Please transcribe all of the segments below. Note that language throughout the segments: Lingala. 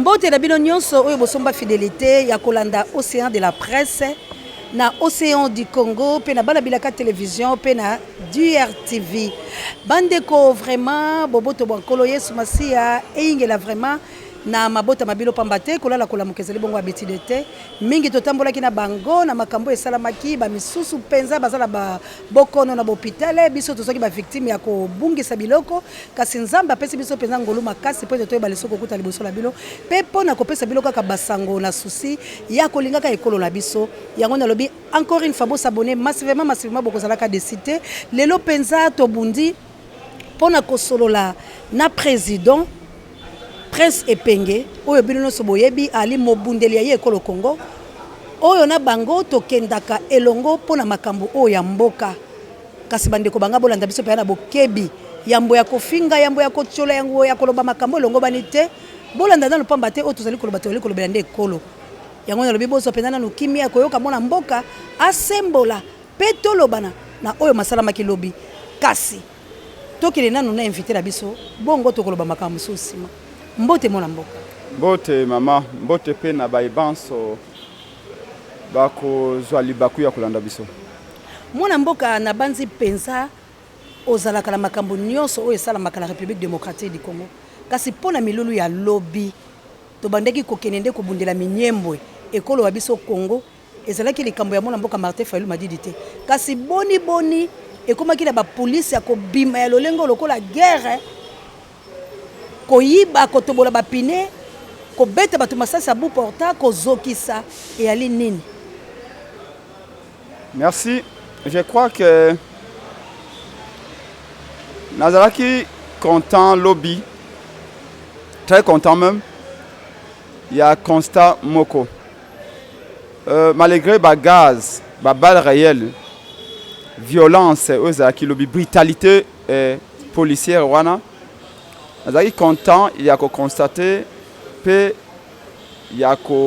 Mbote na bino nyonso oyo bosomba fidelite ya kolanda Ocean de la presse na Ocean du Congo pe na bana bilaka television pe na DRTV. Bandeko vraiment boboto bwa Nkolo Yesu Masiya eyingela vraiment na mabota ma bino pamba te kolala kolamuka ezali bongo habitude te. Mingi totambolaki na bango na makambo esalamaki, ba misusu mpenza baza na ba bokono na bopitale, biso tozwaki ba victime ya kobungisa biloko, kasi Nzambe apesi biso mpenza ngolu makasi mpo ete toyeba lisusu kokuta liboso na bino mpe mpo na kopesa bino kaka basango na souci ya kolingaka ekolo na biso. Yango nalobi encore une fois bo s'abonner massivement massivement, bokozalaka deçu te. Lelo mpenza tobundi mpo na kosolola na president Prince Epenge oyo bino nionso boyebi ali mobundeli ya ye ekolo Congo oyo na bango tokendaka elongo mpo na makambo oyo ya mboka. Kasi bandeko ba nga bolanda biso mpenza na bokebi yambo ya kofinga, yambo ya kotiola, yango ya koloba makambo elongobani te. Bolanda nanu pamba te oyo tozali koloba tozali kolobela nde ekolo. Yango nalobi bozwa mpenza nanu kimia ya koyoka mwana mboka asembola mpe tolobana na oyo masalamaki lobi. Kasi. Tokende nanu na invite na biso bongo tokoloba makambo mosusu sima. Mbote mwana mboka. Mbote mama, mbote pe na baye banso bakozwa libaku ya kolanda biso. Mwana mboka, nabanzi penza ozalaka na makambo nionso oyo esalamaka na Republique democratique du Congo. Kasi mpo na milulu ya lobi, tobandaki kokende nde kobundela minyembwe ekolo wa biso Congo. Ezalaki likambo ya mwana mboka Martin Fayulu Madidi te. Kasi boni boni ekomaki na ba police ya kobima ya lolenge oyo lokola guerre, koyiba, kotobola ba pneus, kobeta bato masasi à bout portant, kozokisa, eyali nini? Merci, je crois que nazalaki content lobi, très content meme ya constat moko. Malgre ba gaz, ba balles reelles, violence oyo ezalaki lobi, brutalité policière wana, nazalaki content ya ko constater mpe ya koloba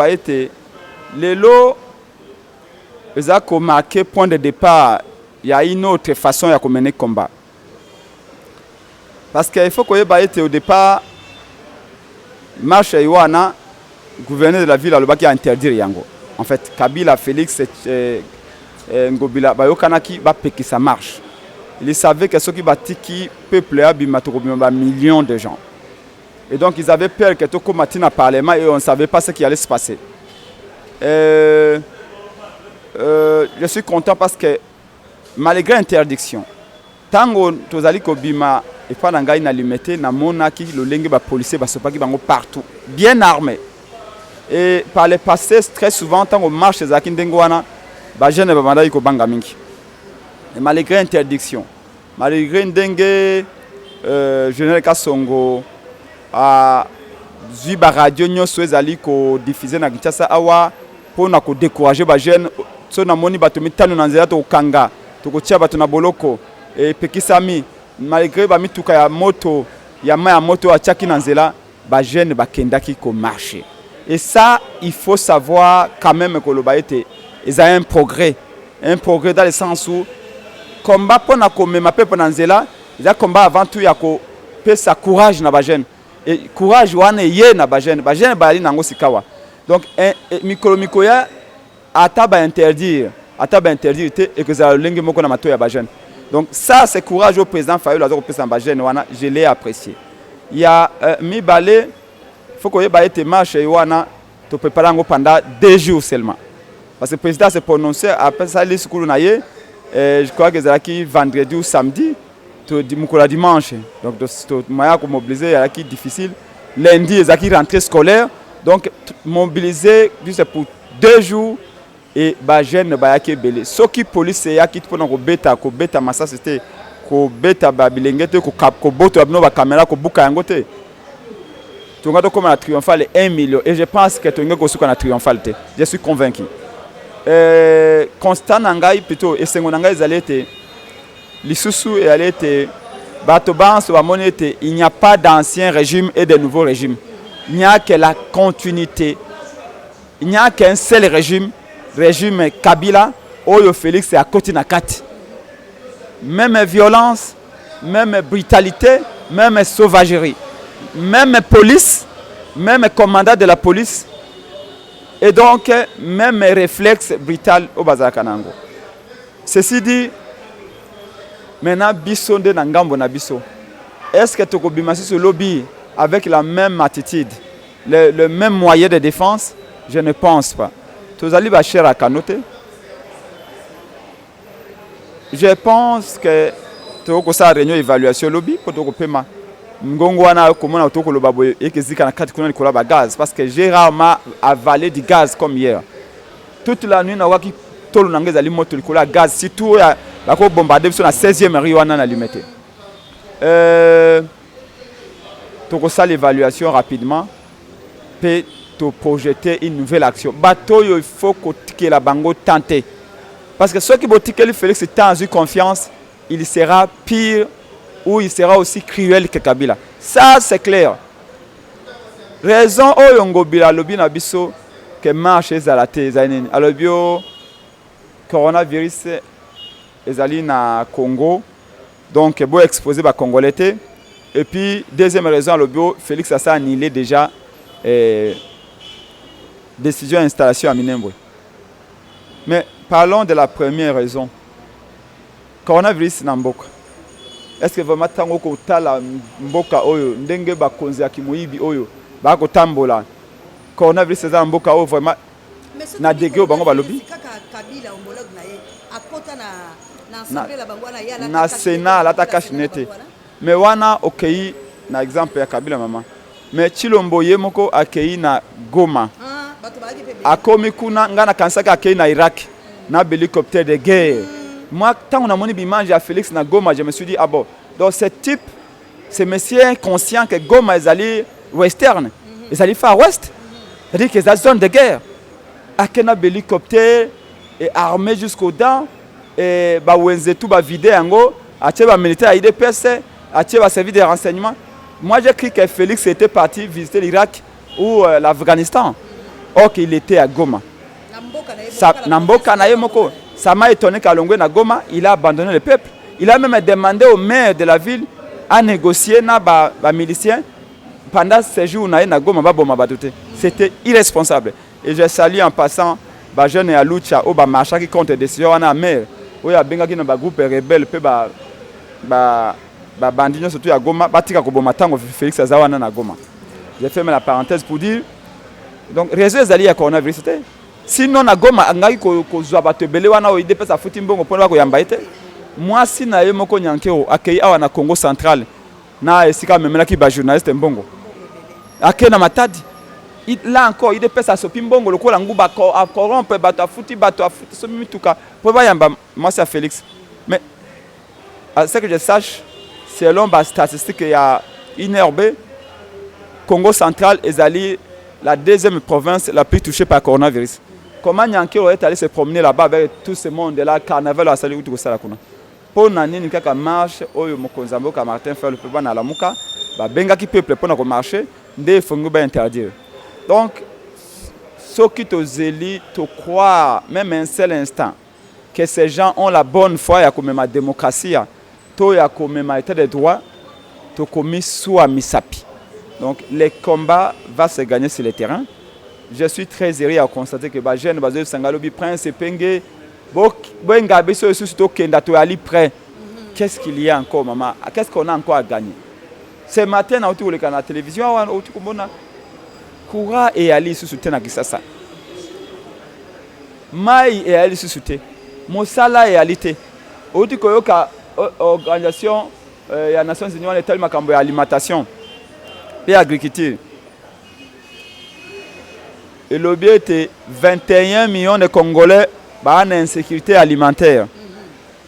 ete lelo eza ko marquer point de départ ya une autre façon ya ko mener combat. Parce que il faut koyeba ete au départ marche wana gouverneur de la ville alobaki interdire yango. En fait Kabila, Felix Ngobila bayokanaki bapekisa marche. Ils savaient que soki batiki peuple abima tokobima ba millions de gens. Et donc ils avaient peur que tokoma ti na parlement et on ne savait pas ce qui allait se passer. Je suis content parce que malgré interdiction Tango tozali kobima epa na ngai na Limete, namonaki lolenge ba policiers basopaki bango partout, bien armes. Et par le passe, très souvent tango marche ezalaki ndenge wana, ba jeunes babandaki kobanga mingi. Et malgré interdiction, malgré ndenge General Kasongo azui ba radio nyoso ezali ko diffuser na Kinshasa awa pona ko decourager ba jeunes, soki namoni bato mitano na nzela tokokanga. Tokotia bato na boloko epekisami malgre ba mituka ya moto ya mayi ya moto oyo atiaki na nzela ba jeunes bakendaki ko marcher et ça il faut savoir quand meme koloba ete eza un progrès un progrès dans le sens où combat pona komema peuple na nzela eza combat avant tout ya kopesa courage na ba jeunes et courage wana eye na ba jeunes ba jeunes bayali na yango sikawa donc mikolo mikoya Ata ba interdire ata ba interdire te ekozala lolenge moko na matoyi ya ba jeunes donc ça c'est courage oyo president Fayulu aza kopesa na ba jeunes wana je l'ai apprecie. Ya mibale faut koyeba ete marche wana to prepare yango pendant 2 jours seulement parce que president se prononcer apesali discours na ye je crois que ezalaki vendredi ou samedi to mokolo ya dimanche donc to moyen ya ko mobiliser ezalaki difficile lundi ezalaki rentrée scolaire donc mobiliser juste pour 2 jours et ba jeunes bayaki ebele soki police eyaki mpona kobeta kobeta masasi te kobeta ba bilenge te kobotola bino ba camera kobuka yango te tonga tokoma na triomphale 1 million et je pense que tolingi kosuka na triomphale te je suis convaincu constat na ngai plutôt esengo na ngai ezali ete lisusu ezali ete bato banso bamoni ete il n'y a pas d'ancien régime et de nouveau régime il n'y a que la continuité il n'y a qu'un seul régime régime Kabila oyo Félix akoti na kati même violence même brutalité même sauvagerie. Même police, même commandant de la police, et donc même réflexe brutal oyo bazalaka na yango. Ceci dit, maintenant biso nde na ngambo na biso, est ce que tokobima susu lobi avec la même attitude, le même moyen de défense? Je ne pense pas. Tozali bachair à canon te. Je pense que tokosala réunion évaluation lobi mpo tokopema ngongo wana. Komona tokoloba boye, ekezika na kati kuna likolo ya bagaz, parce que j'ai rarement avalé du gaz comme hier. Toute la nuit nawaki, tolo na ngai ezali moto likolo ya gaz, surtout oyo bakobombarde biso na 16e rue wana na Limete. Tokosala évaluation rapidement mpe toprojete une nouvelle action. Bato oyo, il faut kotikela bango temps te, parce que soki botikeli Félix temps, azwi confiance, il sera pire ou il sera aussi cruel que Kabila, ça c'est clair. Raison oyo Ngobila alobi na biso ke marche ezala te ezali nini? Alobi o coronavirus ezali na Congo, donc boexpose bacongolais te. Et puis deuxième raison, alobi o Félix asa annulé déjà décision installation à Minembwe. Mais parlons de la première raison, coronavirus na mboka. Est ce que vraiment ntango okotala mboka oyo, ndenge bakonzi ya kimoyibi oyo bakotambola, coronavirus eza na mboka oyo vraiment na degré oyo bango balobi? Kaka Kabila, homologue na ye, akota na assemblée na bango wana, ye alata na cache Sénat alata cache-nez te. Mais wana okei na exemple ya Kabila, mama. Mais Tshilombo ye moko akei na Goma. Ah, bato bazalaki mpe ebele. Akomi kuna, ngai nakanisaki akei na Irak na hélicoptère de guerre. Moi, ntango namoni bimage ya Félix na Goma, je me suis dit: ah bon, donc ce type, ce monsieur est conscient que Goma ezali western, ezali Far West, c'est-à-dire que eza zone de guerre. Ake na hélicoptère et armé jusqu'aux dents et bawenze tout bavide yango, atie bamilitaire ya UDPS, atie baservice de renseignement. Moi, j'ai cru que Félix était parti visiter l'Irak ou l'Afghanistan. Or qu'il était à Goma. Na mboka na ye. Na mboka na ye moko. Ça m'a étonné qu'alongwe na Goma, il a abandonné le peuple. Il a même demandé au maire de la ville à négocier na ba, ba milicien pendant ces jours na ye na Goma, baboma bato te. C'était irresponsable. Et je salue en passant bajeune ya Lucha oyo bamarchaki contre décision wana ya maire oyo abengaki na bagroupe rebelle mpe babandi nyonso tu ya Goma batika koboma ntango Félix aza wana na Goma. J'ai fait la parenthèse pour dire donc raison ezali ya coronavirus te. Sinon na Goma angaki kozwa bato ebele wana oyo UDPS afuti mbongo mpona bakoyamba ye te. Mwasi na ye moko Nyankeo akei awa na Congo Central, na esika amemelaki bajournaliste mbongo, ake na Matadi. Là encore UDPS asopi mbongo lokola nguba, acorrompre bato, afuti bato, afuti somi mituka mpo bayamba mwasi ya Félix. Mais à ce que je sache, selon bastatistique ya INRB, Congo Central ezali la deuxième province la plus touchée par coronavirus. Comment Nyankero est allé se promener là-bas avec tout ce monde là carnaval asali uti kosala kuna? Mpo na nini kaka marche oyo mokonzi ya mboka Martin Fayulu mpe bana Lamuka babengaki peuple mpona komarche nde efongi bainterdire? Donc soki tozeli tocroire même un seul instant que ces gens ont la bonne foi ya komema démocratie ya to ya komema état de droit, tokomi suwa misapi. Donc le combat va se gagner sur le terrain. Je suis très heureux à constater que bajeune bazoyebisanga lobi: prince Epenge, boyenga biso lisusu, tokenda, toyali prêt. Qu'est-ce qu'il y a encore, maman? Qu'est-ce qu'on a encore à gagner? Ce matin nauti koleka na télévision awa, outi komona courant eyali lisusu te na Kisasa, mai eyali lisusu te, mosala eyali te. Outi koyoka organisation ya Nations Unies wana etali makambo ya alimentation mpe agriculture elobi ete 21 millions de Congolais baa na insécurité alimentaire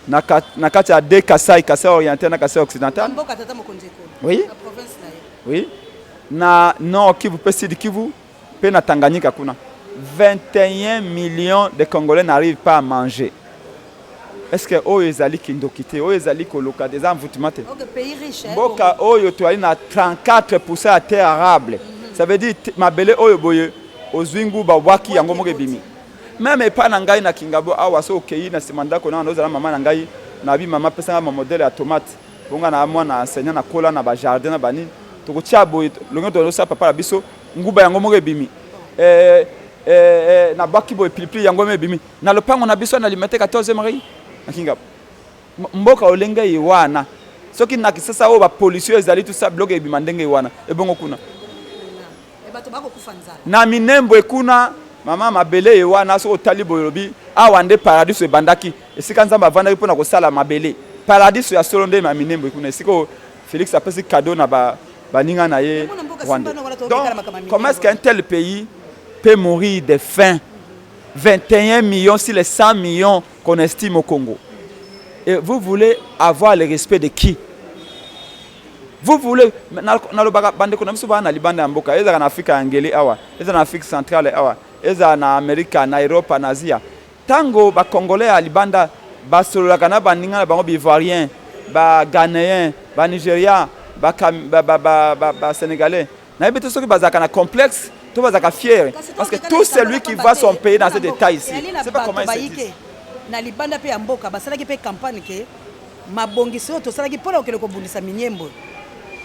na kati ya deux Kasai, Kasai Oriental na Kasai Occidental. Mboka tata mokonzi ekolo. Oui. Na province na ye. Oui, na Nord Kivu mpe Sud Kivu mpe na Tanganyika kuna, 21 millions de Congolais n'arrivent pas à manger. Est ce que oyo ezali kindoki te? Oyo ezali koloka te, eza mvutuma te? Ok, pays riche, hein, Mboka oyo toyali na 34 ya terre arable, ça veut dire mabele oyo boye ozwi nguba, obwaki yango moko ebimi. Même epai na ngai na Kingabo awa, so okei na nsima ndako nanga, ozala mama na ngai na bi mama apesanga mamodele ya tomate bonga na mwana enseignant, nakola na bajardin na banini. Tokotia boye longe tozosala papa na biso, nguba yango moko ebimi. Eh, eh, eh, nabwaki boye pilipili yango moko ebimi na lopango na biso na Limete 14 Marie na Kinga. Mboka olenge ye wana, soki na Kisasa oyo bapolisi oyo ezali tusa biloko ebima ndenge wana, ebongo kuna na Minembwe kuna, mama, mabele ye wana, soki otali boye olobi awa nde paradiso ebandaki, esika Nzambe avandaki mpona kosala mabele. Paradiso ya solo nde na Minembwe kuna, esika oyo Félix apesi cadeau na baninga na ye Rwanda. Donc comment est-ce qu'un tel pays peut mourir de faim? 21 millions sur les 100 millions qu'on estime au Congo. Et vous voulez avoir le respect de qui? Vous voulez, nalobaka bandeko na biso baa na libanda ya mboka, ezalaka na Afrika ya ngele awa, ezala na Afrique centrale awa, ezala na Amerika, na Europa, na Asia, ntango Bacongolais ya libanda basololaka na baninga na bango Baivoirien, Baghanéen, Banigéria, Basénégalais, nayebi te soki bazalaka na complexe to bazalaka fier, parce que tout celui qui voit son pays dans cet état ici, c'est pas comment il se dit. Na libanda mpe ya mboka basalaki mpe campagne ke mabongisi oyo tosalaki mpona kokende kobundisa Minembwe,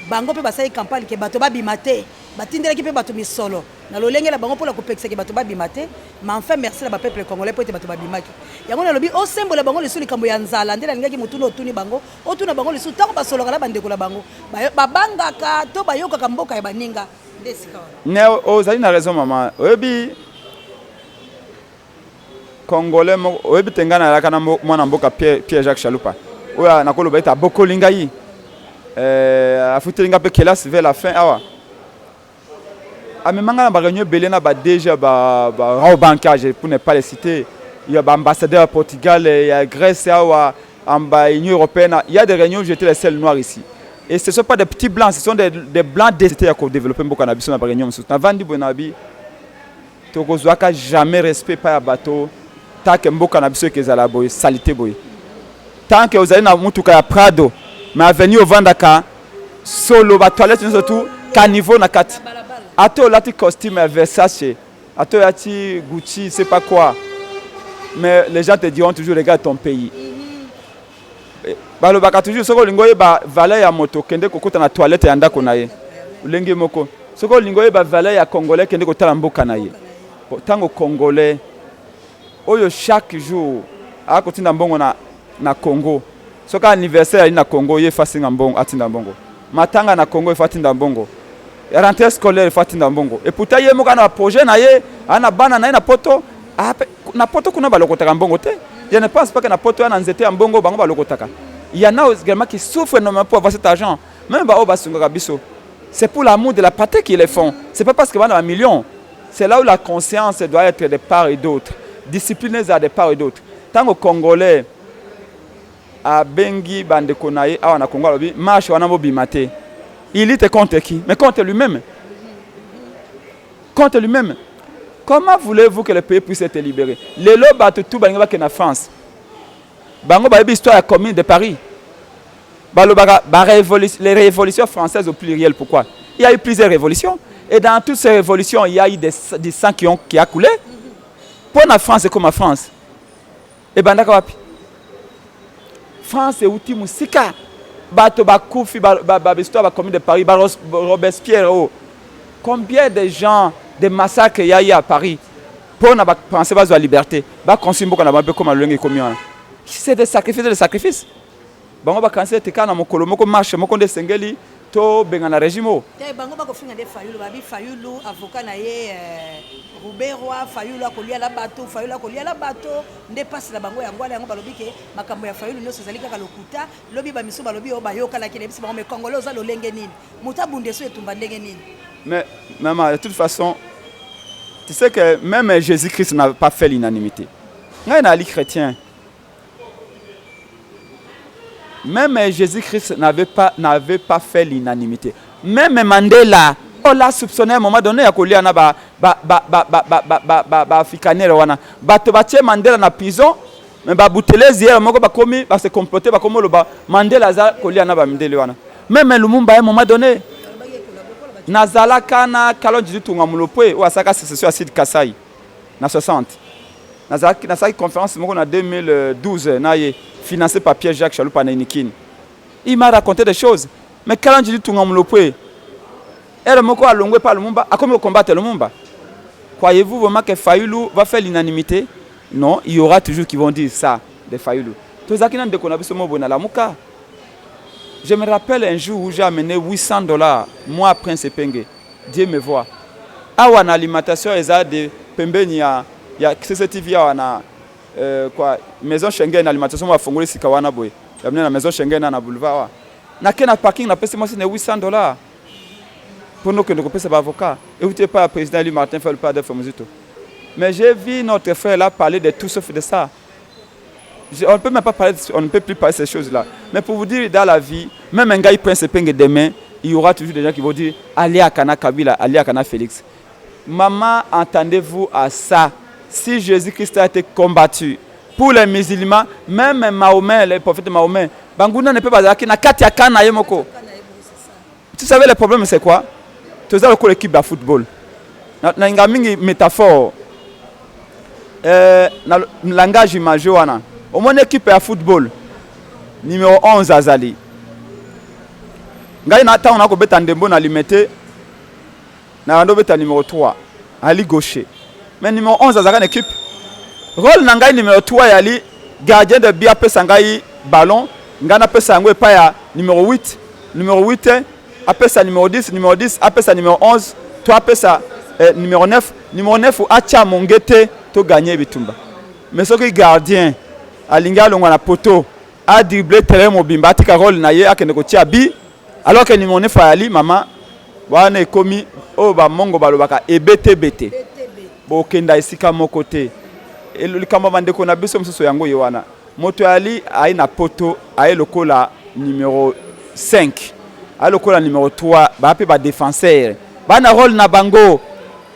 bango mpe basalaki campagne ke bato babima te, batindelaki mpe bato misolo na lolenge na bango mpona kopekisaki bato babima te. Mais enfin, merci na bapeuple congolais mpo ete bato babimaki. Yango nalobi osembola bango lisusu likambo ya nzala nde nalingaki motuna otuni bango, otuna bango lisusu ntango basololaka na bandeko na bango, babangaka to bayokaka mboka ya baninga nde esika wana. Ne ozali na raison, mama. Oyebi, Congolais moko, oyebi te, ngai nayalaka na mwana mboka Pierre Jacques Chalupa, oyo nakoloba ete abokoli ngai, afuteli ngai mpe kelasi vers la fin awa. Amema ngai na baréunion ebele na baDG ya Rawbank, pour ne pas les citer, ya baambassadeur ya Portugal, ya Grèce awa, en Union européenne. Il y a des réunions où j'étais le seul noir ici, et ce ne sont pas des petits blancs, ce sont des blancs décités ya kodévelopper mboka na biso. Na baréunion mosusu navandi boye na bi tokozwaka jamais respect pa ya bato tant que mboka na biso ekezala boye, saleté boye. Tant que ozali na mutuka ya Prado, mais avenue ovandaka solo, batoilette nyonso tu caniveau na kati, ata olati costume ya Versace, ata olati Gucci, c'est pas quoi, mais les gens te diront toujours: regarde ton pays. Balobaka toujours, soki olingi oyeba valeur ya moto, kende kokota na toilette ya ndako na ye. Olenge moko, soki olingi oyeba valeur ya Congolais, kende kotala mboka na ye. Ntango Congolais oyo chaque jour akotinda mbongo na Congo, soki anniversaire ali na Congo, ye efasinga mbongo, atinda mbongo, matanga na Congo efa atinda mbongo, rentrée scolaire efa atinda mbongo. Et pourtant ye moko ana baprojet na ye, ana bana na ye na Poto. Na Poto kuna balokotaka mbongo te. Je ne pense pas que na Poto ya na nzete ya mbongo bango balokotaka. Il y en a également qui souffrent énormément pour avoir cet argent. Même baoyo basungaka biso, c'est pour l'amour de la patrie qu'ils le font, c'est pas parce que bana bamillion. C'est là où la conscience doit être de part et d'autre, discipline eza de part et d'autre. Ntango Congolais abengi bandeko na ye awa na Congo, alobi marche wana bobima te, il lutte contre qui? Mais contre lui-même, contre lui-même. Comment voulez-vous que le pays puisse être libéré? Lelo bato tu balingi bakende na France, bango bayebi histoire ya Commune de Paris, balobaka les révolutions françaises au pluriel. Pourquoi? Il y a eu plusieurs révolutions, et dans toutes ces révolutions, il y a eu des sangs qui a coulé. Mpo na France ekoma France, ebandaka wapi? France euti mosika, bato bakufi. Bahistoire bacommune de Paris, Robespierre oyo, combien de gens, de massacres ya ye à Paris mpo na Bafrançais bazwa liberté, baconstruire mboka na bango mpe koma lolenge ekomi wana? C'est des sacrifices, des sacrifices. Bango bakanisi ete kaka na mokolo moko, marche moko nde esengeli tobenga na régime oyo. Te, bango bakofinga nde Fayulu. Babi Fayulu, avocat na ye Ruberwa, Fayulu akolia na bato, Fayulu akolia na bato. Nde mpasi na bango yango wana. Yango balobi ke makambo ya Fayulu nyonso ezali kaka lokuta. Lobi bamisu balobi oyo bayokanaki na yebisi bango. Mais Congolais oza lolenge nini? Moto abunda eso etumba ndenge nini? Mais maman, de toute façon, tu sais que même Jésus-Christ n'a pas fait l'unanimité. Ngai naali chrétien. Même Jésus-Christ n'avait pas fait l'unanimité. Même Mandela, on l'a soupçonné à un moment donné ya kolia na ba ba ba ba ba ba ba ba ba ba Afrikaner wana. Bato batie Mandela na prison, mais ba Buthelezi ye moko bakomi ba se comploter, bakomi loba Mandela aza kolia na ba mindele wana. Même Lumumba, à un moment donné, nazalaka na Kalonji Tunga Mulopwe oyo asalaka sécession ya Sud Kasai na 60. Nazalaki, nasalaki conférence moko na 2012 na ye, financé par Pierre Jacques Chalupa na Unikin. Il m'a raconté des choses. Mais Kalonji Tunga Mulopwe Ere moko alongwe pa Lumumba, akomi kocombattre Lumumba. Croyez-vous vraiment que Fayulu va faire l'unanimité? Non, il y aura toujours qui vont dire ça de Fayulu. Tozalaki na ndeko na biso moko boye na Lamuka. Je me rappelle un jour où j'ai amené 800 $, moi, Prince Epenge, Dieu me voit. Awa na alimentation eza de pembeni ya CCTV awa na quoi, Maison Schengen, alimentation moko bafongoli sika wana boye. Ya na Maison Schengen na boulevard awa. Nake na parking, napesi mwasi na 800 $ mpo nokende kopesa baavocat euti epai ya président élu Martin Fayulu mpe Adolphe Muzito. Mais j'ai vu notre frère là parler de tout sauf de ça. On ne peut même pas parler, on ne peut plus parler de ces choses-là. Mais pour vous dire, dans la vie, même un gars, Prince Epenge demain, il y aura toujours des gens qui vont dire allez à Kana Kabila, allez à Kana Félix. Maman, entendez-vous à ça? Si Jésus-Christ a été combattu pour les musulmans, même Mahomet, le prophète Mahomet, banguna ne peut pas dire na kati ya kana ye moko. Tu savais, le problème, c'est quoi? Toza lokola équipe ya football. Na nga mingi métaphore. Na langage imagé wana. Omoni équipe ya football, numéro 11 azali. Ngai na ntango nakobeta ndembo na Limete, na bando obeta numéro 3, ali gaucher. Mais numéro 11 azalaka na équipe. Rôle na ngai numéro 3 yali gardien de but, apesa ngai ballon, ngai napesa yango epai ya numéro 8, numéro 8 apesa numéro 10, numéro 10 apesa numéro 11 to apesa numéro 9, numéro 9 atia monge te to gagner bitumba. Mais soki gardien alingi alongwa na poteau, adribble terrain mobimba, atika rôle na ye, akende kotia but alors que numéro 9 ayali, mama, wana ekomi oyo bamongo balobaka ebetebete, bokenda esika moko te. Likambo ya bandeko na biso mosusu yango ye wana. Moto ayali aye na poto, aye lokola numéro 5, aye lokola numéro 3, baa mpe badéfenseur, baa na rôle na bango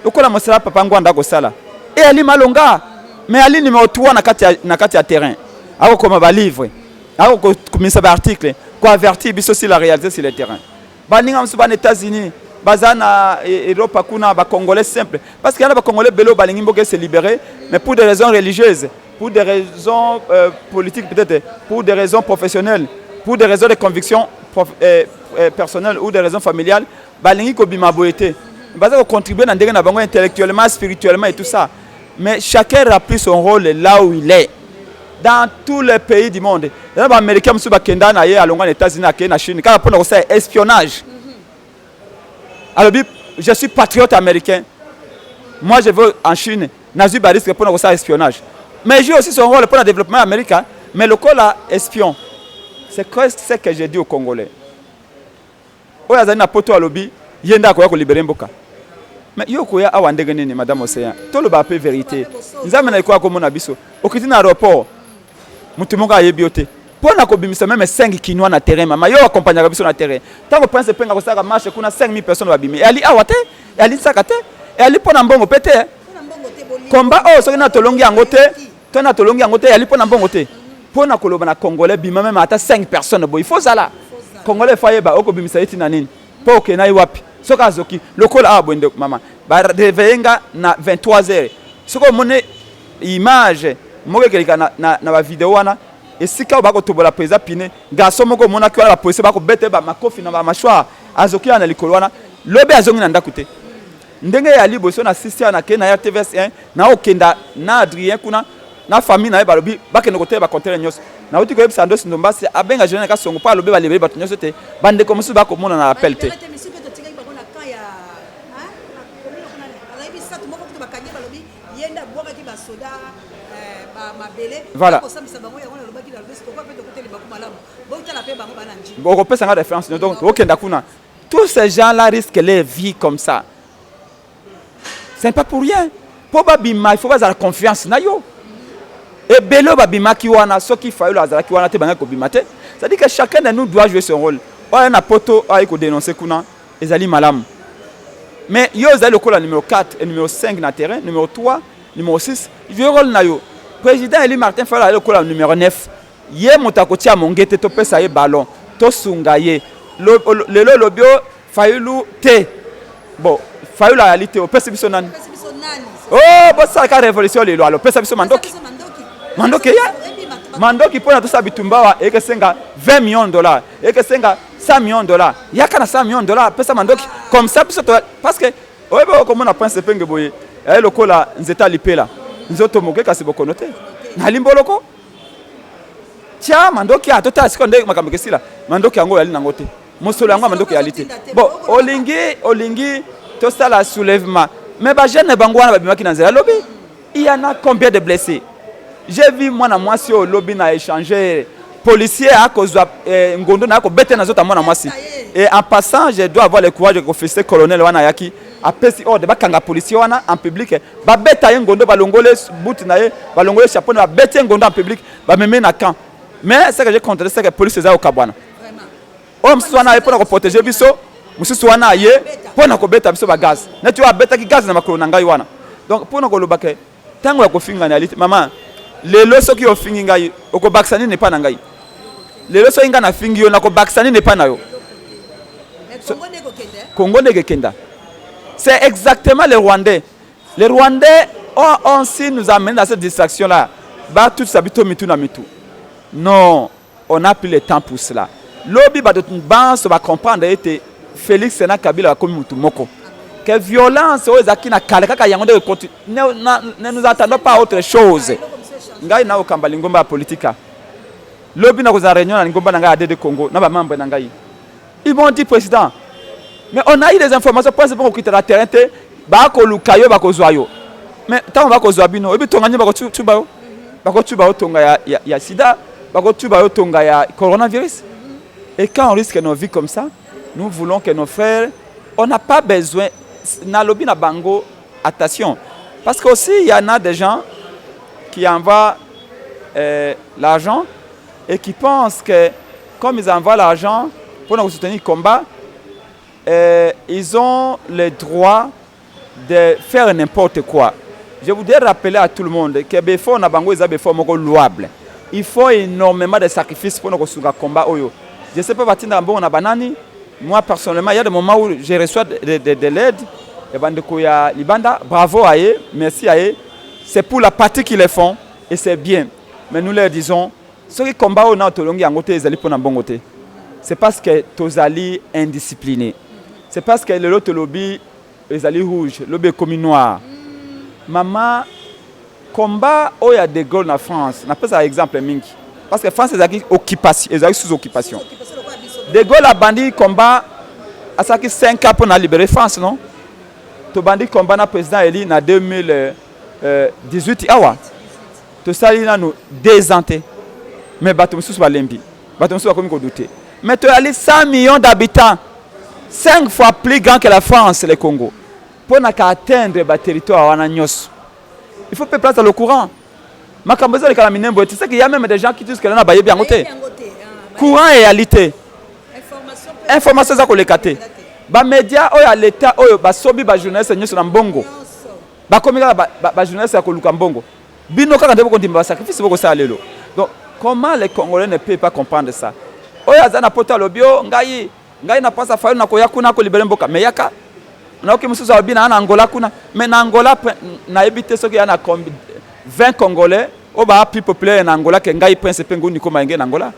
lokola mosala papa Ngwanda akosala e ali malonga. Mais ali numéro 3 na kati ya terrain, akokoma balivre, akokomisa baarticle, koavertir biso sur la réalité sur le terrain. Baninga mosusu bana États-Unis, baza na Europe kuna, bacongolais simple, parce que yana bacongolais ebele oyo balingi mboka se libérer, mais pour des raisons religieuses, pour des raisons politiques peut-être, pour des raisons professionnelles, pour des raisons de conviction personnelles ou des raisons familiales, balingi kobima boye te. Baza kocontribuer na ndenge na bango, intellectuellement, spirituellement et tout ça. Mais chacun remplit son rôle là où il est dans tous les pays du monde. Eza baaméricain mosusu bakenda na ye, alongwa na États-Unis, akei na Chine kaka mpona kosala espionnage. Alobi: «Je suis patriote américain, moi je veux en Chine, nazwi barisque mpona kosala espionnage.» Mais joue aussi son rôle mpona développement ya Amérique, mais lokola espion. C'est ce que j'ai dit aux Congolais oyo azali na poto, alobi ye nde akoya kolibérer mboka. Mais yo koya awa ndenge nini, madame Océan? Toloba mpe vérité. Nzambe na ekoya komona biso. Okiti na aéroport, motu moko ayebi yo te mpo na kobimisa même 5 Kinois na terrain. Mama, yo akompagnaka biso na terrain. Ntango Prince Epenga kosalaka marche kuna, 5000 personnes babimi. Eyali awa te, eyali saka te, eyali mpo na mbongo mpe te. Komba oyo, soki na tolongi yango te to na tolongi yango te, eyali mpo na mbongo te. Mpo na koloba na Congolais: bima même ata 5 personnes boye, il faut zala Congolais, faut ayeba okobimisa ye ntina nini, mpo okende ye wapi soki azoki lokola awa boye. Ndeko mama, baréveiller nga na 23 heures. Soki omoni image moko ekeleka na bavideo wana, esika oyo bakotobola président pine, garçon moko omonaki wana, bapolisier bakobeta ye bamakofi na bamâchoire, azoki wana na likolo wana. Lobi azongi na ndako te. Ndenge ya liboso na 6 heures, nakei na RTVS 1, naokenda na Adrien kuna na famille na ye. Balobi bakende kotela baconteneur nyonso. Nauti koyebisa Ndosi Ndombasi abenga général Kasongo mpo alobi balibérer bato nyonso te. Bandeko mosusu bakomona na appel te. Balibérer te, misusu mpe totikaki bango na camp ya, hein, na commune kuna, bazalaki misato, moko kutu bakangi, balobi ye nde abwakaki basoda mabele. Kosambisa bango yango, nalobaki, nalobi tokoka mpe tokoteli bango malamu, botala mpe bango bana Njili. Okopesa nga référence, donc okenda kuna. Tous ces gens là risquent leur vie comme ça, ce n'est pas pour rien. Mpo babima, il faut bazala confiance na yo. Ebele oyo babimaki wana, soki Fayulu azalaki wana te, bangaki kobima te. C'est à dire que chacun de nous doit jouer son rôle. Oyo na poto oyo ayi kodénoncer kuna, ezali malamu. Mais yo ozali lokola numéro 4 et numéro 5 na terrain, numéro 3, numéro 6, joue rôle na yo. Président élu Martin Fayulu azali lokola numéro 9. Ye moto akotia monge te, topesa ye ballon, tosunga ye. Lelo olobi o Fayulu te, bon, Fayulu ayali te, opesi biso nani? Opesi biso nani? O bosalaka révolution lelo, alo opesa biso mandoki. Biso mandoki. Mandoki eya. Ebima. Mandoki mpona tosala bitumba awa ekesenga 20 millions de dollars, ekesenga 100 millions de dollars, yaka na 100 millions de dollars, pesa mandoki comme ça biso. Parce que oyebi, okomona Prince Epenge boye, aye lokola nzete alipela nzoto moke, kasi bokono te nalimboloko. Tia mandoki, a totala sikoyo nde makambo ekesila. Mandoki yango oyali nango te, mosolo yango ya mandoki eyali te. Bon, olingi tosala soulèvement, mais bajeune bango wana babimaki na nzela lobi, il y en a combien de blessés? J'ai vu mwana mwasi oyo lobi na échanger, policier akozwa ngondo na akobete na nzoto ya mwana mwasi. Et en passant, je dois avoir le courage de confesser, colonel wana ayaki, apesi ordre bakanga policier wana en public, babeta ye ngondo, balongole botte na ye, balongole chapeau na, babeti ye ngondo en public, bamemi na camp. Mais ce que j'ai constaté, c'est que police eza kokabwana. Oyo mosusu wana aye mpona koprotéger biso, mosusu wana aye mpona kobeta biso bagaz, neti oyo abetaki gaz na makolo na ngai wana. Donc mpona koloba ke ntango ya kofingana yali te, mama. Lelo soki ofingi ngai, okobakisa nini epa na ngai? Lelo soki ngai nafingi yo, nakobakisa nini epa na yo? Congo ndenge ekenda, c'est exactement les Rwandais. Les Rwandais ont aussi nous amené dans cette distraction là batutisa biso mitu na mitu. Non, on a pris le temps pour cela. Lobi bato banso bacomprendre ete Félix na Kabila bakomi mutu moko, que violence oyo ezalaki na kala kaka yango nde ne nous attendons pas autre chose. Ngai naokamba lingomba ya politika. Lobi nakozala réunion na lingomba na ngai ya DD Congo na bamembre na ngai. Ils m'ont dit: «Président, mais on a eu des informations, prince mpo kokita na terrain te, bakoluka yo, bakozwa yo.» Mais ntango bakozwa bino, oyebi tonga nini bakotuba yo? Bakotuba yo tonga ya sida, bakotuba yo tonga ya coronavirus. Et quand on risque nos vies comme ça, nous voulons que nos frères, on n'a pas besoin. Nalobi na bango, attention, parce que aussi il y en a des gens qui envoient l'argent et qui pensent que comme ils envoient l'argent pour nous soutenir le combat, ils ont le droit de faire n'importe quoi. Je voudrais rappeler à tout le monde que baeffort na bango eza baeffort moko louable. Il faut énormément de sacrifices pour nous soutenir combat oyo. Je sais pas batinda mbongo na banani. Moi personnellement, il y a des moments où je reçois de l'aide. Ya bandeko ya libanda, bravo à eux, merci à eux. C'est pour la partie qu'ils le font et c'est bien. Mais nous leur disons, soki combat oyo na tolongi yango te, ezali mpona mbongo te. C'est parce que tozali indiscipliné. C'est parce que lelo tolobi ezali rouge, lobi ekomi noir. Mama, combat oyo ya De Gaulle na France, napesaka exemple mingi parce que France ezalaki occupation, ezalaki sous occupation. De Gaulle abandi combat, asalaki 5 ans mpona libérer France. Non, tobandi combat na président élu na 2018 awa, tosali nanu 2 ans te, mais bato mosusu balembi, bato mosusu bakomi kodouter. Mais toyali 100 millions d'habitants, 5 fois plus grand que la France, le Congo. Mpona ka atteindre baterritoire wana nyonso, il faut mpe place le courant. Makambo ezoleka na Minembwe, tu sais qu'il y a même des gens qui disent que na bayebi yango te. Courant eyali te, information eza koleka te. Bamédia oyo ya leta oyo basombi bajournaliste nyonso na mbongo, bakomi kaka bajournaliste ya koluka mbongo. Bino kaka nde bokondima basacrifice bokosala lelo. Donc comment les Congolais ne peuvent pas comprendre ça? Oyo aza na poto alobi: «O ngai na pasa Fayulu, nakoya kuna kolibérer mboka.» Mais yaka, nayoki mosusu alobi na Angola kuna. Mais na Angola, nayebi te soki ya na 20 Congolais oyo baa plus populaire na Angola ke ngai Prince Epenge Nico Mayenge. Na Angola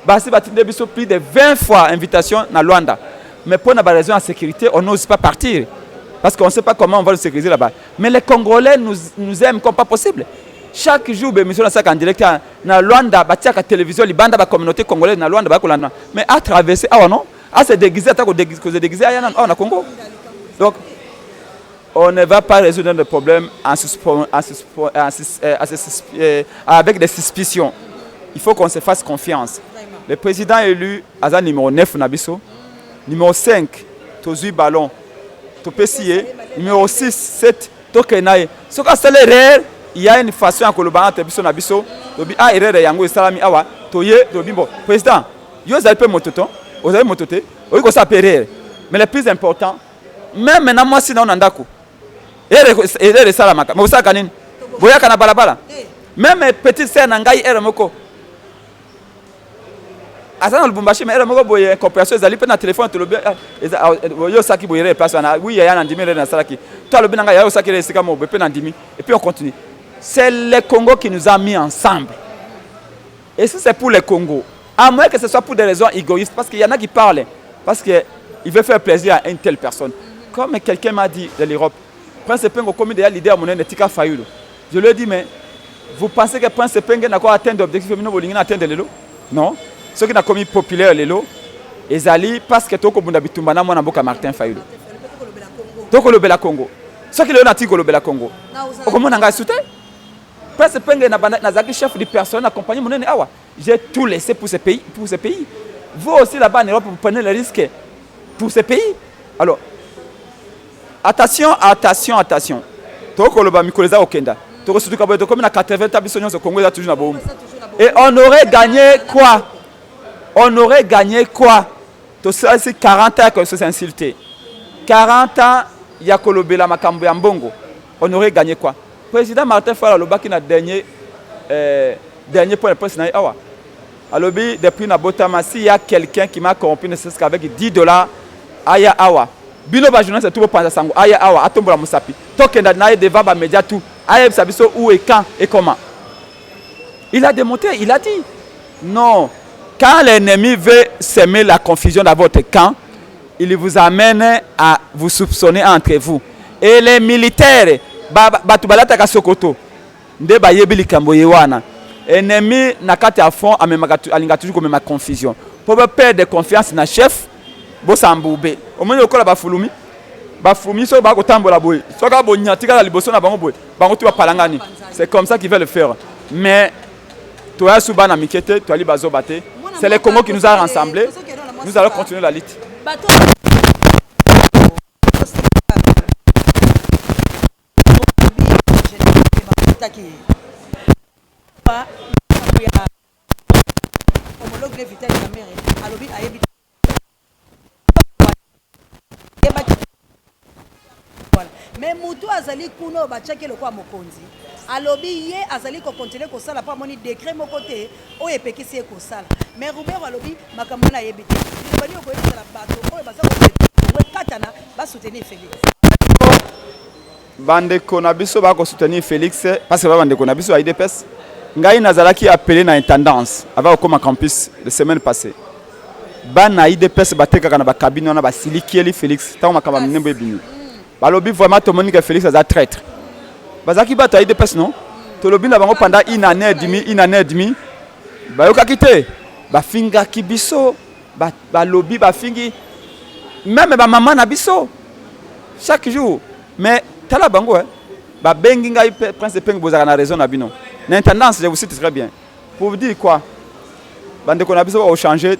basi batinde biso plus de 20 fois invitation na Luanda, mais pour na baraison ya sécurité, on n'ose pas partir parce qu'on ne sait pas comment on va le sécuriser là-bas. Mais les Congolais nous aiment comme pas possible. Chaque jour bémission nasalaka en direct na Luanda, batiaka télévision libanda, bacommunauté congolaise na Luanda bakolanda. Mais à traverser awa, non, à se déguiser, ata kose déguiser, aya awa na Congo. Donc on ne va pas résoudre le problème en suspend, en suspend, en, en, avec des suspicions. Il faut qu'on se fasse confiance. Le président élu aza numéro 9 na biso, numéro 5 tozwi ballon, topesi ye numéro 6, 7, tokende na ye. Soki asali erreur, il y a une façon ya koloba entre biso na biso. Tobi: «Ah, erreur yango esalami awa.» Toye, tobi: «Bon, président, yo ozali mpe moto to ozali moto te, oyi kosala mpe erreur.» Mais le plus important, même na mwasi na yo na ndako, erreur esalamaka, mais osalaka nini? Boyaka na balabala. Même petite sœur na ngai, erreur moko, aza na Lubumbashi, mais erreur moko boye, incompréhension ezali mpe na telefone, tolobi: «Yo osalaki boye, erreur place wana.» «Oui yaya, nandimi erreur nasalaki.» To alobi na ngai: «Yaya, osalaki erreur esika moko boye.» Mpe nandimi, et puis on continue. C'est le Congo qui nous a mis ensemble. Et si c'est pour le Congo, À moins que ce soit pour des raisons égoïstes, parce qu'il y en a qui parlent, parce qu'il veut faire plaisir à une telle personne. Comme quelqu'un m'a dit de l'Europe, Prince Epenge comme déjà leader monene tika Fayulu. Je lui ai dit, mais vous pensez que Prince Epenge n'a pas atteint l'objectif, mais nous atteindre lelo? Non. Ce qui n'a commis populaire lelo, ezali parce que tokobunda bitumba na mwana mboka Martin Fayulu. Tokolobela Congo. Soki lelo natiki kolobela Congo, okomona ngai su te. Prince Epenge nazalaki chef du personnel na compagnie monene awa. J'ai tout laissé pour ce pays, pour ce pays. Vous aussi là-bas en Europe, vous prenez le risque pour ce pays. Alors, attention, attention, attention. Tokoloba mikolo eza kokenda. Tokosutuka boye tokomi na 80 ans, biso nyonso Congo eza toujours na bowumbu. Et on aurait gagné quoi? On aurait gagné quoi? Tosalisi 40 ans ya s'insulter. 40 ans ya kolobela makambo ya mbongo. On aurait gagné quoi? Président Martin Fayulu alobaki na dernier point de presse na ye awa. Alobi, depuis na botama, s'il y a quelqu'un qui m'a corrompu ne serait-ce qu'avec 10 $, aya awa. Bino ba journaliste tout bopanza sango, aya awa atombola mosapi. Tokenda na ye devant ba média tout. Ayebisa biso où et quand et comment. Il a démontré, il a dit non. Quand l'ennemi veut semer la confusion dans votre camp, il vous amène à vous soupçonner entre vous. Et les militaires, bato balataka sokoto, nde bayebi likambo ye wana. Ennemi na kati ya front amemaka, alinga toujours komema confusion. Po ba perdre confiance na chef, bosambube. Omoni lokola bafulumi, bafulumi soki bakotambola boye, soki bonyati kaka liboso na bango boye, bango tu bapalangani. C'est comme ça qu'ils veulent le faire. Mais toya su bana mike te, toali bazoba te. C'est le Congo qui nous a rassemblés. Nous allons continuer la lutte. Bato bakutaki ba makambo ya homologue le Vital Kamerhe, alobi ayebi yebaki. Voilà, mais motu azali kuna oyo batiaki lokola mokonzi, alobi ye azali kocontinuer kosala mpo amoni décret moko te oyo epekisi ye kosala. Mais Ruberwa alobi makambo wana ayebi te. Liloba nini okoyebisala bato oyo baza kongo ekatana basoutenir Félix? Bandeko na biso bakosoutenir Félix parce que ba bandeko na biso ya UDPS. Ngai nazalaki appelé na intendance avant kokóma campus de semaine passée. Bana UDPS batekaka na bacabine wana, basilikieli Félix. Ntango makambo ya Minembwe ebimi, balobi vraiment tomoni ke Félix aza traître. Bazalaki bato ya UDPS. Non, tolobi na bango pendant une année et demie, une année et demie, bayokaki te. Bafingaki biso, balobi bafingi même bamama na biso chaque jour. Mais tala bango, eh, babengi ngai: Prince Epenge, bozalaka na raison na bino na intendance. Je vous cite très bien. Pour vous dire quoi? Bandeko na biso bakochange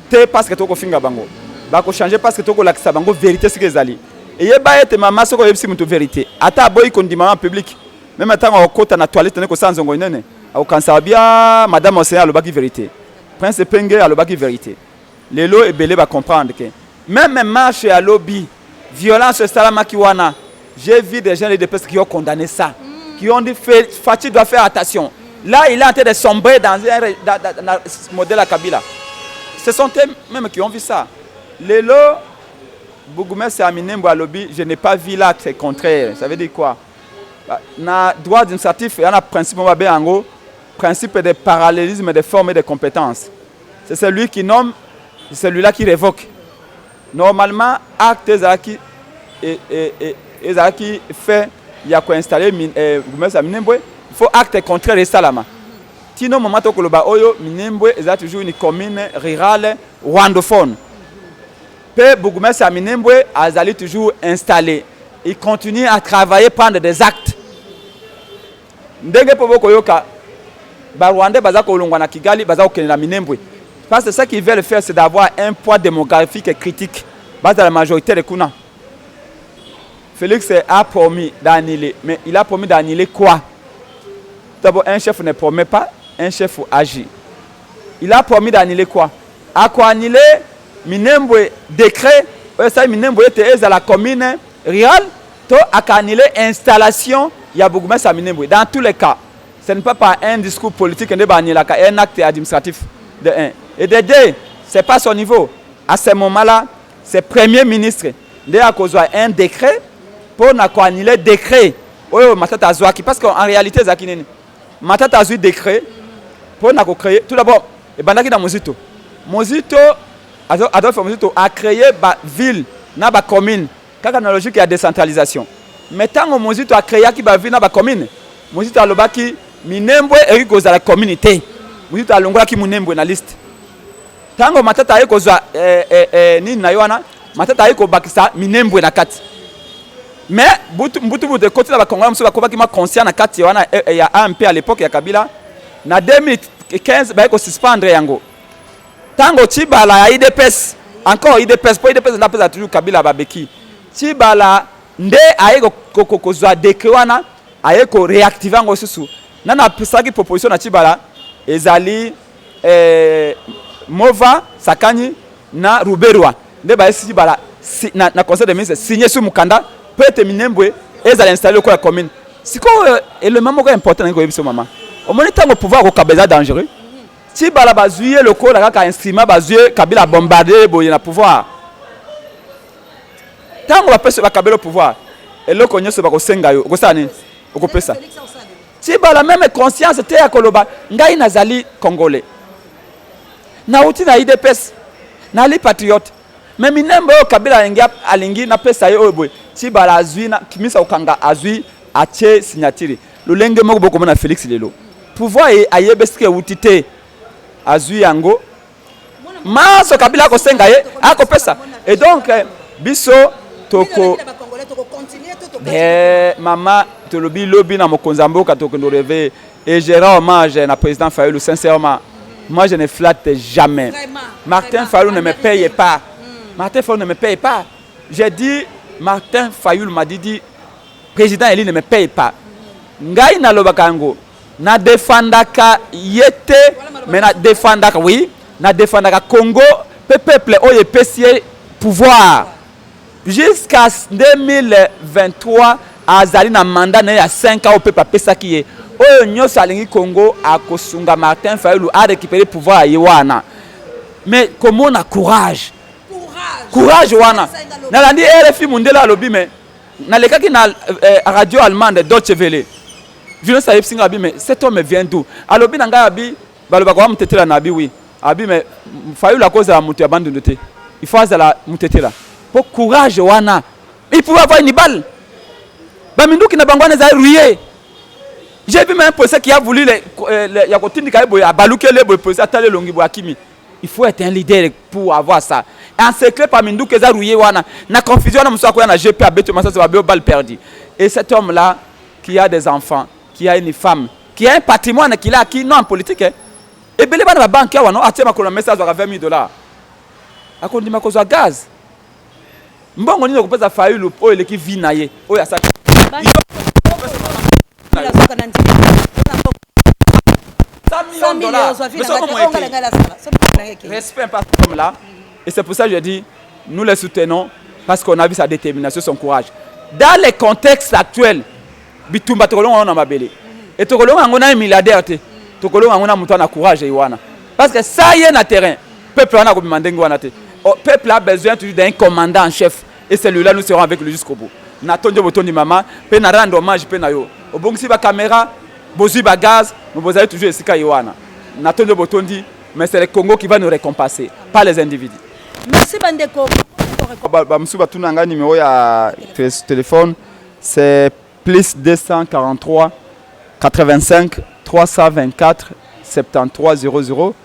te parce que tokofinga bango, bakochange parce que tokolakisa bango vérité. Soki ezali eyeba ete mama, soki oyebisi moto vérité, ata aboyi kondima en public, même ntango akokota na toilette nde kosala nzongo inene, akokanisaka bia madame enseignant alobaki vérité, Prince Epenge alobaki vérité. Lelo ebele bacomprendre ke même marche ya lobi, violence esalamaki wana, j'ai vu des gens de l'UDPS qui ont condamné ça, qui ont dit: Fatshi doit faire attention, là il est en train de sombrer dans un modèle à Kabila. Ce sont eux même qui ont vu ça. Lelo bourgmestre ya Minembwe alobi: je n'ai pas vu l'acte contraire. Ça veut dire quoi? Na droit administratif, ya na principe moko babe yango principe de parallélisme des formes et des compétences. C'est celui qui nomme, c'est celui-là qui révoque. Normalement, acte ezalaki fait ya koinstaller bourgmestre ya Minembwe, il faut acte contraire esalama. Tino moma tokoloba oyo, Minembwe eza toujours une commune rurale rwandophone, mpe bourgmestre ya Minembwe azali toujours installé, il continue à travailler, prendre des actes. Ndenge mpo bokoyoka Barwandais baza kolongwa na Kigali, baza kokende na Minembwe, parce que ce qu'ils veulent faire, c'est d'avoir un poids démographique critique, bazala majoritaire kuna. Félix a promis d'annuler, mais il a promis d'annuler quoi? D'abord, un chef ne promet pas, un chef agit. Il a promis d'annuler quoi? Akoannuler Minembwe, décret oyo esali Minembwe ete ezala commune rurale, to akoannuler installation ya bourgmestre ya Minembwe? Dans tous les cas, ce n'est pas par un discours politique nde baannulaka un acte administratif, de un. Et de deux, c'est pas son niveau. À ce moment là, c'est premier ministre nde akozwa un décret mpo na koannuler décret oyo Matata azwaki. Parce qu'en réalité, ezalaki nini? Matata azwi décret mpo na kocréer tout d'abord. Ebandaki na Mozito. Mozito, Adolphe Mozito a créé ba ville na ba commune kaka na logique ya décentralisation. Mais tango Mozito a créaki ba ville na ba commune, Mozito alobaki Minembwe ekoki kozala commune te. Mozito alongolaki Minembwe na liste. Tango Matata aye kozwa eh, eh, eh, nini na ye wana, Matata aye kobakisa Minembwe na kati. Mais butu mbutu butu ekoti na ba Congolais mosusu bakobaki ma conscient na kati wana eh, eh, ya AMP à l'époque ya Kabila na 2015 baye ko suspendre yango. Tango Tshibala ya UDPS encore UDPS po UDPS nda pesa toujours Kabila babeki. Tshibala nde aye kozwa décret wana aye ko réactiver yango susu. Nana apesaki proposition na Tshibala ezali eh, Mova Sakanyi na Ruberwa nde bayesi Tshibala si, na, na conseil des ministres signé sur mokanda mpo ete Minembwe ezala installé lokola commune. Sikoyo élément moko important nalingi koyebisa mama, omoni ntango pouvoir kokaba eza dangereux. Tshibala bazwi ye lokola kaka instrument, bazwi ye Kabila bombarde ye boye na pouvoir. Ntango bapesi bakabelo pouvoir, eloko nyonso bakosenga yo okosala nini? Okopesa. Tshibala meme conscience te ya koloba ngai nazali congolais, nauti na UDPS, nali patriote, mais Minembwe oyo Kabila alingi, alingi napesa ye oyo boye. Tshibala azwi na kimisa kokanga, azwi atie signature. Lolenge moko bokomona Felix lelo pouvoir ye ayebe esika ewuti te, azwi yango maso Kabila akosenga ye akopesa. Et donc biso toko eh, mama tolobi lobi na mokonzi ya mboka tokende rêver. Et je rends hommage na président Fayulu sincèrement. Moi je ne flatte jamais. Vraiment, Martin vraiment, Fayulu ne me paye pas. Martin Fayulu ne me paye pas. J'ai dit Martin Fayulu m'a dit président élu ne me paye pas. Ngai nalobaka yango, na défendaka ye te, mais na défendaka, oui, na défendaka Congo pe peuple oyo epesi ye pouvoir jusqu'à 2023. Azali na mandat na ye ya 5 ans oyo peuple apesaki ye. Oyo nyonso alingi Congo akosunga Martin Fayulu a récupérer pouvoir ya ye wana. Mais komona courage, courage wana nalandi RFI, mundele alobi, mais nalekaki na radio allemande Deutsche Welle, journaliste ayebisi ngai abi: "Mais cet homme vient d'où?" Alobi na ngai abi balobaka wa mutetela na abi oui, abi mais Fayulu akozala moto ya Bandundu te, il faut azala mutetela po courage wana. Il pouvait avoir une balle, baminduki na bango wana ezali rouillé. J'ai vu même un policier qui a voulu le, ya kotindika ye boye, abaluki ele boye, policier atali elongi boye, akimi. Il faut être un leader pour avoir ça. Encerclé par minduki eza rouillé wana, na confusion wana, mosusu akoya na GP abeti masasi, babe balle perdue. Et cet homme là qui a des enfants, qui a une femme, qui a un patrimoine qu'il a acquis non en politique, hein. Ebele bana babanke awa no atie makolo na mesa, azwaka 20 000 $, akondima kozwa gaz. Mbongo nini okopesa Fayulu oyo eleki vie na ye oyo asali? Azoka na ndimi. 100 millions de dollars. Mais ça, comment été respect par cet homme-là. Et c'est pour ça que je dis, nous le soutenons parce qu'on a vu sa détermination, son courage. Dans les contextes actuels, bitumba tokolonga yango na mabele e tokolonga yango na milliardaire te, tokolonga yango na moto na courage ye wana, parce que ça ye na terrain, peuple wana akobima ndenge wana te. Oh, peuple a besoin toujours d'un commandant en chef et celui-là, nous serons avec lui jusqu'au bout. Natondi botondi mama mpe na rendre hommage mpe na yo. Obongisi bacaméra, bozwi bagaz, mais bozali toujours esika ye wana. Natondi botondi, mais c'est le Congo qui va nous récompenser, pas les individus. Merci bandeko. Bamosusu batuna ngai numéro ya téléphone, c'est plus 243 85 324 73 00,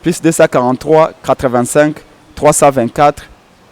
plus 243 85 324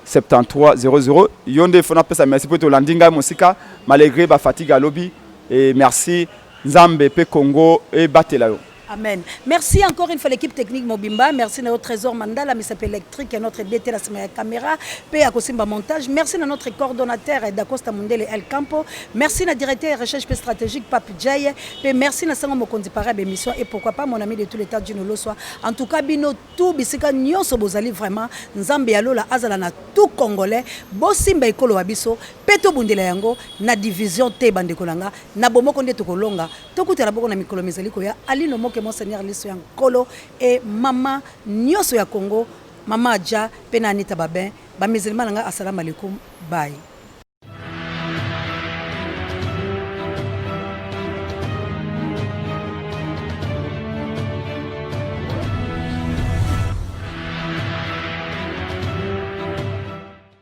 73 00. Yo nde fo napesa merci mpo tolandi ngai mosika malgré bafatigue alobi. Et merci, Nzambe mpe Congo ebatela yo. Amen. Merci encore une fois l'équipe technique mobimba. Merci à notre Trésor Mandala, Mr. Électrique, et notre DT la semaine caméra, P à Kosimba montage. Merci à notre coordonnateur Dacosta Mundele El Campo. Merci à notre directeur recherche stratégique Pape Jay. P merci à Sango Mokonzi Parab émission et pourquoi pas mon ami de tous les temps Dino Loswa. En tout cas, bino tout bisika nyonso bozali vraiment, Nzambe ya lola azala na tout congolais. Bosimba ekolo wa biso, peto bundela yango na division te, bandeko nanga, na bomoko nde tokolonga. Tokutana boko na mikolo mizali koya. Alino moke, monseigneur liso ya nkolo e mama nyonso ya Congo, mama Adja mpe na Anita Babin, bamisilma na ngai, assalamu alaikum, bye.